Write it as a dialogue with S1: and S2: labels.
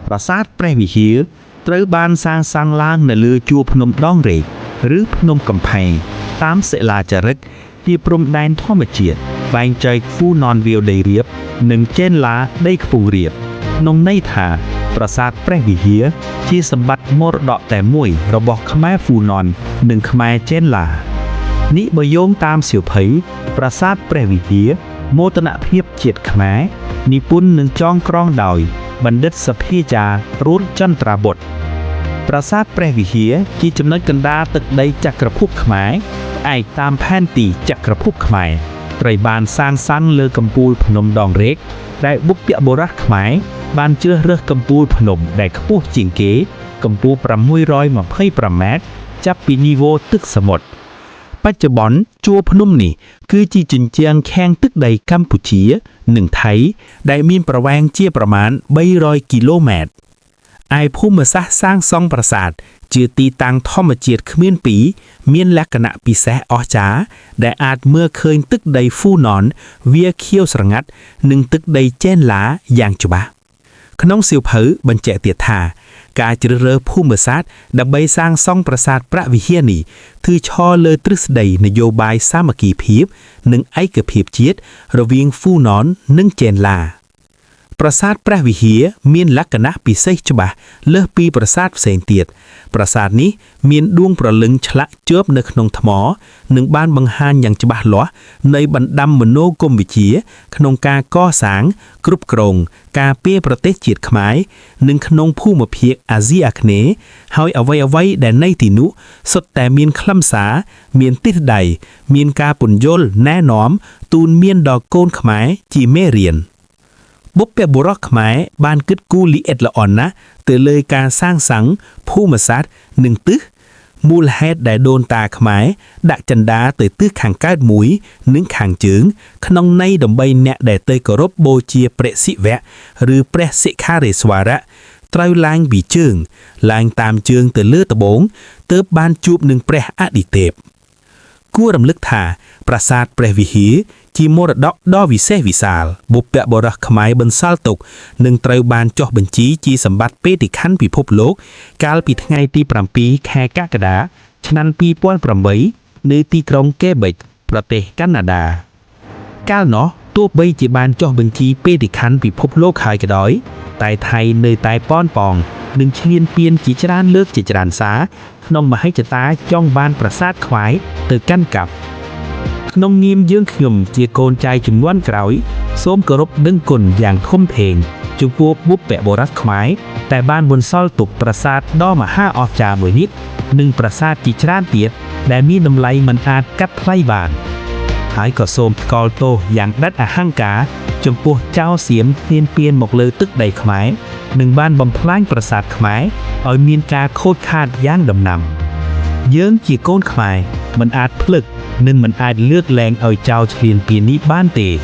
S1: ប្រាសាទព្រះវិហារត្រូវបានសាងសង់ឡើងនៅលើជួរភ្នំដងរែកឬភ្នំកំផែងតាមសិលាចារឹកជាព្រំដែនធម្មជាតិបែងចែកហ្វូណនវាលដីរាប និងចេនឡាដីខ្ពង់រាបក្នុងន័យថាប្រាសាទព្រះវិហារជាសម្បត្តិមរតកតែមួយរបស់ខ្មែរហ្វូណននិងខ្មែរចេនឡា នេះបើយោងតាមសៀវភៅប្រាសាទព្រះវិហារមោទនភាពជាតិខ្មែរនិពន្ធនិងចងក្រងដោយ បណ្ឌិតសភាចារ្យរួតចន្ទ្រាបុត្រប្រាសាទព្រះវិហារជាចំណុចកណ្ដាលទឹកដីចក្រភពខ្មែរផ្អែកតាមផែនទីចក្រភពខ្មែរត្រូវបានសាងសង់លើកំពូលភ្នំដងរែកដែលបុព្វបុរសខ្មែរបានជ្រើសរើសកំពូលភ្នំដែលខ្ពស់ជាងគេកម្ពស់625ម៉ែត្រចាប់ពីនីវ៉ូទឹកសមុទ្របច្ចុប្បន្នជួរភ្នំនេះគឺជាជញ្ជាំងខាងទឹកដីកម្ពុជា និងថៃដែលមានប្រវែងជាប្រមាណ300គីឡូម៉ែត្រឯភូមិសាស្ត្រសាងសង់ប្រាសាទជាទីតាំងធម្មជាតិគ្មានពីរមានលក្ខណៈពិសេសអស្ចារ្យដែលអាចមើលឃើញទឹកដីហ្វូណនវាខៀវស្រងាត់និងទឹកដីចេនឡាយ៉ាងច្បាស់ ក្នុងសៀវភៅបញ្ជាក់ទៀតថា ការជ្រើសរើសភូមិសាស្ត្រដើម្បីសាងសង់ប្រាសាទព្រះវិហារនេះគឺឈរលើទ្រឹស្ដីនយោបាយសាមគ្គីភាព និងឯកភាពជាតិរវាងហ្វូណននិងចេនឡា ប្រាសាទព្រះវិហារមានលក្ខណៈពិសេសច្បាស់លើសពីប្រាសាទផ្សេងទៀតប្រាសាទនេះមានដួងព្រលឹងឆ្លាក់ជាប់នៅក្នុងថ្ម និងបានបង្ហាញយ៉ាងច្បាស់លាស់នៃបណ្ដាំមនោគមវិជ្ជា ក្នុងការកសាង គ្រប់គ្រង ការពារប្រទេសជាតិខ្មែរនិងក្នុងភូមិភាគអាស៊ីអាគ្នេយ៍ហើយអ្វីៗដែលនៅទីនោះសុទ្ធតែមានខ្លឹមសារមានទិសដៅមានការពន្យល់ណែនាំទូនមានដល់កូនខ្មែរជាមេរៀន បុព្វបុរសខ្មែរបានគិតគូរល្អិតល្អន់ណាស់ទៅលើការសាងសង់ភូមិសាស្ត្រនិងទិសមូលហេតុដែលដូនតាខ្មែរដាក់ចិន្តាទៅទិសខាងកើតមួយ និងខាងជើង ក្នុងន័យដើម្បីអ្នកដែលទៅគោរពបូជាព្រះសិវៈឬព្រះសិខារេស្វរៈត្រូវឡើងពីជើង ឡើងតាមជើងទៅលើត្បូងទើបបានជួបនឹងព្រះអឌិទេព គួររំលឹកថាប្រាសាទព្រះវិហារជាមរតកដ៏វិសេសវិសាលបុព្វបុរសខ្មែរបន្សល់ទុកនិងត្រូវបានចុះបញ្ជីជាសម្បត្តិបេតិកភណ្ឌពិភពលោក កាលពីថ្ងៃទី7ខែកក្កដាឆ្នាំ2008នៅទីក្រុងកេបិចប្រទេសកាណាដា កាលនោះទោះបីជាបានចុះបញ្ជីបេតិកភណ្ឌពិភពលោកហើយក៏ដោយ តែថៃនៅតែប៉នប៉ងនិងឈ្លានពានជាច្រើនលើកជាច្រើនសារក្នុងមហិច្ឆតាចង់បានប្រាសាទខ្មែរទៅកាន់កាប់ ក្នុងនាមយើងខ្ញុំជាកូនចៅជំនាន់ក្រោយ សូមគោរពដឹងគុណយ៉ាងធំធេងចំពោះបុព្វបុរសខ្មែរតែបានបន្សល់ទុកប្រាសាទដ៏មហាអស្ចារ្យមួយនេះនិងប្រាសាទជាច្រើនទៀតដែលមានតម្លៃមិនអាចកាត់ថ្លៃបាន ហើយក៏សូមថ្កោលទោសយ៉ាងដាច់អហង្ការចំពោះចៅសៀមឈ្លានពានមកលើទឹកដីខ្មែរនិងបានបំផ្លាញប្រាសាទខ្មែរឲ្យមានការខូចខាតយ៉ាងដំណំយើងជាកូនខ្មែរមិនអាចភ្លឹកនិងមិនអាចលើកលែងឲ្យចៅឈ្លានពាននេះបានទេ។